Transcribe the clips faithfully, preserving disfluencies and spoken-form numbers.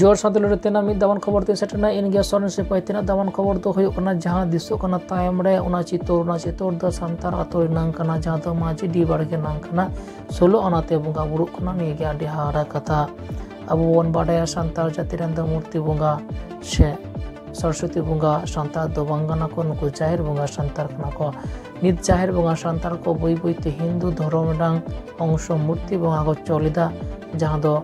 ᱡᱚᱦᱟᱨ ᱥᱟᱶᱛᱮ ᱞᱟᱹᱲᱦᱟᱹᱭ ᱛᱮᱱᱟᱜ ᱢᱤᱫ ᱫᱟᱢᱟᱱ ᱠᱷᱚᱵᱚᱨ ᱛᱮ ᱥᱮᱴᱮᱨ ᱮᱱᱟ᱾ ᱤᱧ ᱜᱮ ᱥᱚᱨᱮᱱ ᱥᱤᱯᱟᱹᱦᱤ᱾ ᱛᱮᱱᱟᱜ ᱫᱟᱢᱟᱱ ᱠᱷᱚᱵᱚᱨ ᱫᱚ ᱦᱩᱭᱩᱜ ᱠᱟᱱᱟ, ᱡᱟᱦᱟᱸ ᱫᱤᱥᱟᱹᱜ ᱠᱟᱱᱟ ᱛᱟᱭᱚᱢ ᱨᱮ, ᱚᱱᱟ ᱪᱤᱛᱚᱨ, ᱚᱱᱟ ᱪᱤᱛᱚᱨ ᱫᱚ ᱥᱟᱱᱛᱟᱲ ᱟᱛᱳ ᱨᱮ ᱱᱟᱝ ᱠᱟᱱᱟ, ᱡᱟᱦᱟᱸ ᱫᱚ ᱢᱟᱹᱡᱷᱤ ᱰᱤ ᱵᱟᱲᱜᱮ ᱱᱟᱝ ᱠᱟᱱᱟ, ᱥᱳᱞᱳ ᱟᱱᱟᱛᱮ ᱵᱚᱸᱜᱟ ᱵᱩᱨᱩᱜ ᱠᱟᱱᱟ᱾ ᱱᱤᱭᱟᱹ ᱜᱮ ᱟᱹᱰᱤ ᱦᱟᱦᱟᱲᱟ ᱠᱟᱛᱷᱟ᱾ ᱟᱵᱚ ᱵᱚᱱ ᱵᱟᱰᱟᱭᱟ, ᱥᱟᱱᱛᱟᱲ ᱡᱟᱹᱛᱤ ᱨᱮᱱ ᱫᱚ ᱢᱩᱨᱛᱤ ᱵᱚᱸᱜᱟ ᱥᱮ ᱥᱚᱨᱚᱥᱚᱛᱤ ᱵᱚᱸᱜᱟ ᱥᱟᱱᱛᱟᱲ ᱫᱚ ᱵᱟᱝ ᱠᱟᱱᱟ ᱠᱚ, ᱱᱩᱠᱩ ᱡᱟᱦᱮᱨ ᱵᱚᱸᱜᱟ ᱥᱟᱱᱛᱟᱲ ᱠᱟᱱᱟ ᱠᱚ᱾ ᱱᱤᱛ ᱡᱟᱦᱮᱨ ᱵᱚᱸᱜᱟ ᱥᱟᱱᱛᱟᱲ ᱠᱚ ᱵᱟᱹᱭ ᱵᱟᱹᱭ ᱛᱮ ᱦᱤᱱᱫᱩ ᱫᱷᱚᱨᱚᱢ ᱨᱮᱱᱟᱝ ᱚᱝᱥᱚ ᱢᱩᱨᱛᱤ ᱵᱚᱸᱜᱟ ᱠᱚ ᱪᱚᱞ ᱮᱫᱟ, ᱡᱟᱦᱟᱸ ᱫᱚ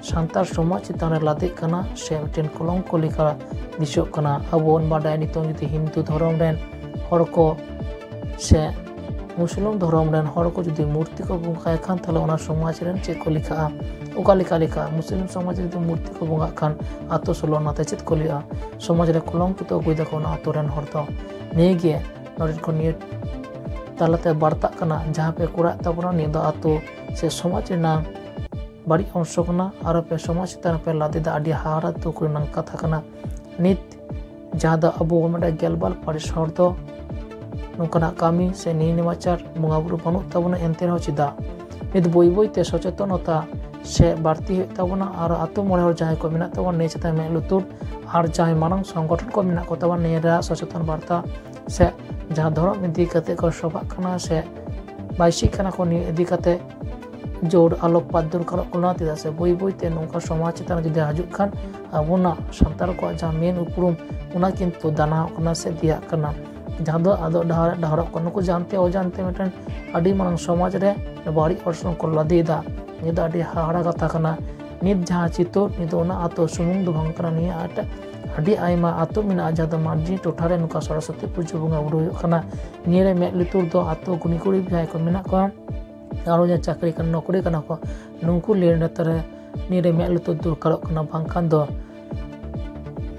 ᱥᱟᱱᱛᱟᱲ ᱥᱚᱢᱟᱡᱽ ᱪᱮᱛᱟᱱ ᱨᱮ ᱞᱟᱫᱮᱜ ᱠᱟᱱᱟ ᱥᱮ ᱢᱤᱫᱴᱮᱱ ᱠᱚᱞᱚᱝᱠᱚ ᱞᱮᱠᱟ ᱫᱤᱥᱟᱹᱜ ᱠᱟᱱᱟ᱾ ᱟᱵᱚ ᱵᱚᱱ ᱵᱟᱰᱟᱭᱟ, ᱱᱤᱛᱚᱝ ᱡᱩᱫᱤ ᱦᱤᱱᱫᱩ ᱫᱷᱚᱨᱚᱢ ᱨᱮᱱ ᱦᱚᱲ ᱠᱚ ᱥᱮ ᱢᱩᱥᱞᱤᱢ ᱫᱷᱚᱨᱚᱢ ᱨᱮᱱ ᱦᱚᱲ ᱠᱚ ᱡᱩᱫᱤ ᱢᱩᱨᱛᱤ ᱠᱚ ᱵᱚᱸᱜᱟᱭ ᱠᱷᱟᱱ, ᱛᱟᱦᱚᱞᱮ ᱚᱱᱟ ᱥᱚᱢᱟᱡᱽ ᱨᱮᱱ ᱪᱮᱫ ᱠᱚ ᱞᱮᱠᱷᱟᱜᱼᱟ? ᱚᱠᱟ ᱞᱮᱠᱟ ᱞᱮᱠᱷᱟᱜᱼᱟ? ᱢᱩᱥᱞᱤᱢ ᱥᱚᱢᱟᱡᱽ ᱨᱮ ᱡᱩᱫᱤ ᱢᱩᱨᱛᱤ ᱠᱚ ᱵᱚᱸᱜᱟᱜ ᱠᱷᱟᱱ, ᱟᱛᱳ ᱥᱳᱞᱳ ᱟᱱᱟᱛᱮ ᱪᱮᱫ ᱠᱚ ᱞᱟᱹᱭᱟ? ᱥᱚᱢᱟᱡᱽ ᱨᱮ ᱠᱚᱞᱚᱝᱠᱤᱛᱚ ᱟᱹᱜᱩᱭ ᱫᱟᱠᱚ ᱚᱱᱟ ᱟᱛᱳ ᱨᱮᱱ ᱦᱚᱲ ᱫᱚ᱾ ᱱᱤᱭᱟᱹ ᱜᱮ ᱱᱚᱰᱮ ᱠᱷᱚᱱ ᱱᱤᱭᱟᱹ ᱛᱟᱞᱟᱛᱮ ᱵᱟᱨᱛᱟᱜ ᱠᱟᱱᱟ, ᱡᱟᱦᱟᱸ ᱯᱮ ᱠᱚᱨᱟᱣᱮᱫ ᱛᱟᱵᱚᱱᱟ, ᱱᱤᱭᱟᱹ ᱫᱚ ᱟᱛᱳ ᱥᱮ ᱥᱚᱢᱟᱡᱽ ᱨᱮᱱᱟᱜ ᱵᱟᱹᱲᱤᱡ ᱚᱝᱥᱚ ᱠᱟᱱᱟ᱾ ᱟᱨᱚ ᱯᱮ ᱥᱚᱢᱟᱡᱽ ᱪᱮᱛᱟᱱ ᱨᱮᱯᱮ ᱞᱟᱫᱮᱫᱟ, ᱟᱹᱰᱤ ᱦᱟᱦᱟᱲᱟ ᱫᱩᱠ ᱨᱮᱱᱟᱜ ᱠᱟᱛᱷᱟ ᱠᱟᱱᱟ᱾ ᱱᱤᱛ ᱡᱟᱦᱟᱸ ᱫᱚ ᱟᱵᱚ ᱢᱤᱫᱴᱮᱱ ᱜᱮᱞᱵᱟᱨ ᱯᱟᱹᱨᱤᱥ ᱦᱚᱲ ᱫᱚ ᱱᱚᱝᱠᱟᱱᱟᱜ ᱠᱟᱹᱢᱤ ᱥᱮ ᱱᱤᱭᱚᱢ ᱱᱮᱢᱟᱪᱟᱨ ᱵᱚᱸᱜᱟ ᱵᱩᱨᱩ ᱵᱟᱹᱱᱩᱜ ᱛᱟᱵᱚᱱᱟ, ᱮᱱᱛᱮ ᱨᱮᱦᱚᱸ ᱪᱮᱫᱟᱜ? ᱱᱤᱛ ᱵᱟᱹᱭ ᱵᱟᱹᱭ ᱛᱮ ᱥᱚᱪᱮᱛᱚᱱᱚᱛᱟ ᱥᱮ ᱵᱟᱹᱲᱛᱤ ᱦᱩᱭᱩᱜ ᱛᱟᱵᱚᱱᱟ᱾ ᱟᱨ ᱟᱛᱳ ᱢᱚᱬᱮ ᱦᱚᱲ ᱡᱟᱦᱟᱸᱭ ᱠᱚ ᱢᱮᱱᱟᱜ ᱛᱟᱵᱚᱱᱟ, ᱱᱤᱭᱟᱹ ᱪᱮᱛᱟᱱ ᱢᱮᱫ ᱞᱩᱛᱩᱨ, ᱟᱨ ᱡᱟᱦᱟᱸᱭ ᱢᱟᱨᱟᱝ ᱥᱚᱝᱜᱚᱴᱷᱚᱱ ᱠᱚ ᱢᱮᱱᱟᱜ ᱠᱚ ᱛᱟᱵᱚᱱᱟ, ᱱᱤᱭᱟᱹ ᱨᱮᱭᱟᱜ ᱥᱚᱪᱮᱛᱚᱱ ᱵᱟᱨᱛᱟ ᱥᱮ ᱡᱟᱦᱟᱸ ᱫᱷᱚᱨᱚᱢ ᱤᱫᱤ ᱠᱟᱛᱮ ᱠᱚ ᱥᱚᱵᱷᱟᱜ ᱠᱟᱱᱟ ᱥᱮ ᱵᱟᱭᱥᱤᱜ ᱠᱟᱱᱟ ᱠᱚ, ᱱᱤᱭᱟᱹ ᱤᱫᱤ ᱠᱟᱛᱮ ᱡᱳᱨ ᱟᱞᱳᱠᱯᱟᱛ ᱫᱚᱨᱠᱟᱨᱚᱜ ᱠᱟᱱᱟ᱾ ᱪᱮᱫᱟᱜ ᱥᱮ ᱵᱟᱹᱭ ᱵᱟᱹᱭ ᱛᱮ ᱱᱚᱝᱠᱟ ᱥᱚᱢᱟᱡᱽ ᱪᱮᱛᱟᱱ ᱨᱮ ᱡᱩᱫᱤ ᱦᱤᱡᱩᱜ ᱠᱷᱟᱱ, ᱟᱵᱚᱱᱟᱜ ᱥᱟᱱᱛᱟᱲ ᱠᱚᱣᱟᱜ ᱡᱟᱦᱟᱸ ᱢᱮᱱ ᱩᱯᱨᱩᱢ, ᱚᱱᱟ ᱠᱤᱱᱛᱩ ᱫᱟᱱᱟᱣᱚᱜ ᱠᱟᱱᱟ ᱥᱮ ᱫᱮᱭᱟᱜ ᱠᱟᱱᱟ, ᱡᱟᱦᱟᱸ ᱫᱚ ᱟᱫᱚ ᱰᱟᱦᱟᱨ ᱰᱟᱦᱟᱨᱚᱜ ᱠᱟᱱᱟ᱾ ᱱᱩᱠᱩ ᱡᱟᱱᱛᱮ ᱚᱡᱟᱱᱛᱮ ᱢᱤᱫᱴᱮᱱ ᱟᱹᱰᱤ ᱢᱟᱨᱟᱝ ᱥᱚᱢᱟᱡᱽ ᱨᱮ ᱵᱟᱹᱲᱤᱡ ᱚᱨᱥᱚᱝ ᱠᱚ ᱞᱟᱫᱮᱭᱮᱫᱟ᱾ ᱱᱤᱭᱟᱹ ᱫᱚ ᱟᱹᱰᱤ ᱦᱟᱦᱟᱲᱟ ᱠᱟᱛᱷᱟ ᱠᱟᱱᱟ᱾ ᱱᱤᱛ ᱡᱟᱦᱟᱸ ᱪᱤᱛᱟᱹᱨ, ᱱᱤᱛ ᱫᱚ ᱚᱱᱟ ᱟᱛᱳ ᱥᱩᱢᱩᱝ ᱫᱚ ᱵᱟᱝ ᱠᱟᱱᱟ, ᱱᱤᱭᱟᱹ ᱟᱨ ᱟᱹᱰᱤ ᱟᱭᱢᱟ ᱟᱛᱳ ᱢᱮᱱᱟᱜᱼᱟ, ᱡᱟᱦᱟᱸ ᱫᱚ ᱢᱟᱹᱡᱷᱤ ᱴᱚᱴᱷᱟ ᱨᱮ ᱱᱚᱝᱠᱟ ᱥᱚᱨᱚᱥᱚᱛᱤ ᱯᱩᱡᱟᱹ ᱵᱚᱸᱜᱟ ᱵᱩᱨᱩ ᱦᱩᱭᱩᱜ ᱠᱟᱱᱟ᱾ ᱱᱤᱭᱟᱹ ᱨᱮ ᱢᱮᱫ ᱞᱩᱛᱩᱨ ᱫᱚ ᱟᱛᱳ ᱜᱩᱱᱤ ᱜᱩᱨᱤᱵ ᱡᱟᱦᱟᱸᱭ ᱠᱚ ᱢᱮᱱᱟᱜ ᱠᱚᱣᱟ, ᱟᱨᱚ ᱡᱟᱦᱟᱸ ᱪᱟᱹᱠᱨᱤ ᱠᱟᱱᱟ, ᱱᱚᱠᱨᱤ ᱠᱟᱱᱟ ᱠᱚ, ᱱᱩᱠᱩ ᱞᱟᱹᱭ ᱱᱮᱛᱟᱨ ᱨᱮ ᱱᱤᱭᱟᱹ ᱨᱮ ᱢᱮᱫ ᱞᱩᱛᱩᱨ ᱫᱚᱨᱠᱟᱨᱚᱜ ᱠᱟᱱᱟ, ᱵᱟᱝᱠᱷᱟᱱ ᱫᱚ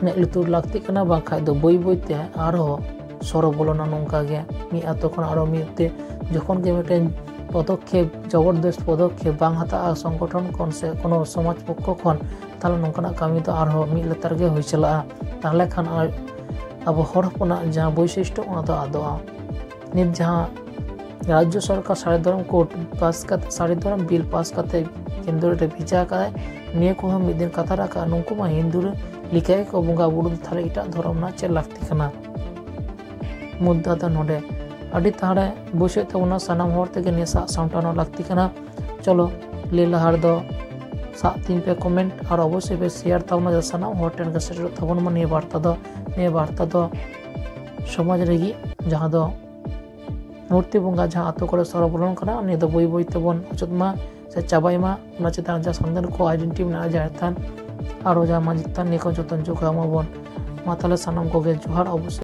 ᱢᱮᱫ ᱞᱩᱛᱩᱨ ᱞᱟᱹᱠᱛᱤᱜ ᱠᱟᱱᱟ, ᱵᱟᱝᱠᱷᱟᱡ ᱫᱚ ᱵᱟᱹᱭ ᱵᱟᱹᱭ ᱛᱮ ᱟᱨᱦᱚᱸ ᱥᱚᱨᱚ ᱵᱚᱞᱚᱱᱟ᱾ ᱱᱚᱝᱠᱟ ᱜᱮ ᱢᱤᱫ ᱟᱛᱳ ᱠᱷᱚᱱ ᱟᱨᱚ ᱢᱤᱫ ᱛᱮ ᱡᱚᱠᱷᱚᱱ ᱜᱮ ᱢᱤᱫᱴᱮᱱ ᱯᱚᱫᱚᱠᱷᱮᱯ, ᱡᱚᱵᱚᱨᱫᱚᱥᱛ ᱯᱚᱫᱚᱠᱷᱮᱯ ᱵᱟᱝ ᱦᱟᱛᱟᱜᱼᱟ ᱥᱚᱝᱜᱚᱴᱷᱚᱱ ᱠᱷᱚᱱ ᱥᱮ ᱠᱳᱱᱳ ᱥᱚᱢᱟᱡᱽ ᱯᱚᱠᱠᱷᱚ ᱠᱷᱚᱱ, ᱛᱟᱦᱞᱮ ᱱᱚᱝᱠᱟᱱᱟᱜ ᱠᱟᱹᱢᱤ ᱫᱚ ᱟᱨᱦᱚᱸ ᱢᱤᱫ ᱞᱮᱛᱟᱲ ᱜᱮ ᱦᱩᱭ ᱪᱟᱞᱟᱜᱼᱟ᱾ ᱛᱟᱦᱞᱮ ᱠᱷᱟᱱ ᱟᱨ ᱟᱵᱚ ᱦᱚᱲ ᱦᱚᱯᱚᱱᱟᱜ ᱡᱟᱦᱟᱸ ᱵᱳᱭᱥᱤᱥᱴᱚ, ᱚᱱᱟ ᱫᱚ ᱟᱫᱚᱜᱼᱟ᱾ ᱱᱤᱛ ᱡᱟᱦᱟᱸ ᱨᱟᱡᱽᱡᱚ ᱥᱚᱨᱠᱟᱨ ᱥᱟᱹᱨᱤ ᱫᱷᱚᱨᱚᱢ ᱠᱳᱰ ᱯᱟᱥ ᱠᱟᱛᱮ, ᱥᱟᱹᱨᱤ ᱫᱷᱚᱨᱚᱢ ᱵᱤᱞ ᱯᱟᱥ ᱠᱟᱛᱮ ᱪᱟᱸᱫᱳ ᱨᱮ ᱵᱷᱮᱡᱟ ᱟᱠᱟᱫᱟᱭ, ᱱᱤᱭᱟᱹ ᱠᱚᱦᱚᱸ ᱢᱤᱫ ᱫᱤᱱ ᱠᱟᱛᱷᱟ ᱨᱟᱠᱟᱵ, ᱱᱩᱠᱩ ᱢᱟ ᱦᱤᱱᱫᱩ ᱞᱮᱠᱟ ᱜᱮᱠᱚ ᱵᱚᱸᱜᱟ ᱵᱩᱨᱩ ᱫᱚ, ᱛᱟᱦᱞᱮ ᱮᱴᱟᱜ ᱫᱷᱚᱨᱚᱢ ᱨᱮᱱᱟᱜ ᱪᱮᱫ ᱞᱟᱹᱠᱛᱤ ᱠᱟᱱᱟ? ᱢᱩᱫᱽᱫᱟ ᱫᱚ ᱱᱚᱰᱮ ᱟᱹᱰᱤ ᱛᱟᱦᱲᱮ ᱵᱩᱡᱷᱟᱹᱜ ᱛᱟᱵᱚᱱᱟ, ᱥᱟᱱᱟᱢ ᱦᱚᱲ ᱛᱮᱜᱮ ᱱᱤᱭᱟᱹ ᱥᱟᱜ ᱥᱟᱢᱴᱟᱣ ᱨᱮᱱᱟᱜ ᱞᱟᱹᱠᱛᱤ ᱠᱟᱱᱟ᱾ ᱪᱚᱞᱚ, ᱞᱟᱹᱭ ᱞᱟᱦᱟ ᱨᱮᱫᱚ ᱥᱟᱵ ᱛᱤᱧ ᱯᱮ ᱠᱚᱢᱮᱱᱴ ᱟᱨ ᱚᱵᱚᱥᱥᱳᱭ ᱯᱮ ᱥᱮᱭᱟᱨ ᱛᱟᱵᱚᱱᱟ, ᱡᱟᱛᱮ ᱥᱟᱱᱟᱢ ᱦᱚᱲ ᱴᱷᱮᱱ ᱜᱮ ᱥᱮᱴᱮᱨᱚᱜ ᱛᱟᱵᱚᱱ ᱢᱟ ᱱᱤᱭᱟᱹ ᱵᱟᱨᱛᱟ ᱫᱚ᱾ ᱱᱤᱭᱟᱹ ᱵᱟᱨᱛᱟ ᱫᱚ ᱥᱚᱢᱟᱡᱽ ᱞᱟᱹᱜᱤᱫ, ᱡᱟᱦᱟᱸ ᱫᱚ ᱢᱩᱨᱛᱤ ᱵᱚᱸᱜᱟ ᱡᱟᱦᱟᱸ ᱟᱛᱳ ᱠᱚᱨᱮ ᱥᱚᱨᱚ ᱵᱚᱞᱚᱱ ᱠᱟᱱᱟ, ᱱᱤᱭᱟᱹ ᱫᱚ ᱵᱟᱹᱭ ᱵᱟᱹᱭ ᱛᱮᱵᱚᱱ ᱚᱪᱚᱜ ᱢᱟ ᱥᱮ ᱪᱟᱵᱟᱭ ᱢᱟ᱾ ᱚᱱᱟ ᱪᱮᱛᱟᱱ ᱡᱟᱦᱟᱸ ᱥᱟᱱᱛᱟᱲ ᱠᱚ ᱟᱭᱰᱮᱱᱴᱤᱴᱤ ᱢᱮᱱᱟᱜᱼᱟ, ᱡᱟᱦᱮᱨ ᱛᱷᱟᱱ ᱟᱨᱚ ᱡᱟᱦᱟᱸ ᱢᱟᱹᱡᱷᱤ ᱛᱷᱟᱱ, ᱱᱤᱭᱟᱹ ᱠᱚ ᱡᱚᱛᱚᱱ ᱡᱚᱜᱟᱣ ᱢᱟᱵᱚᱱ᱾ ᱢᱟ ᱛᱟᱦᱞᱮ ᱥᱟᱱᱟᱢ ᱠᱚᱜᱮ ᱡᱚᱦᱟᱨ᱾ ᱚᱵᱚᱥᱥᱳᱭ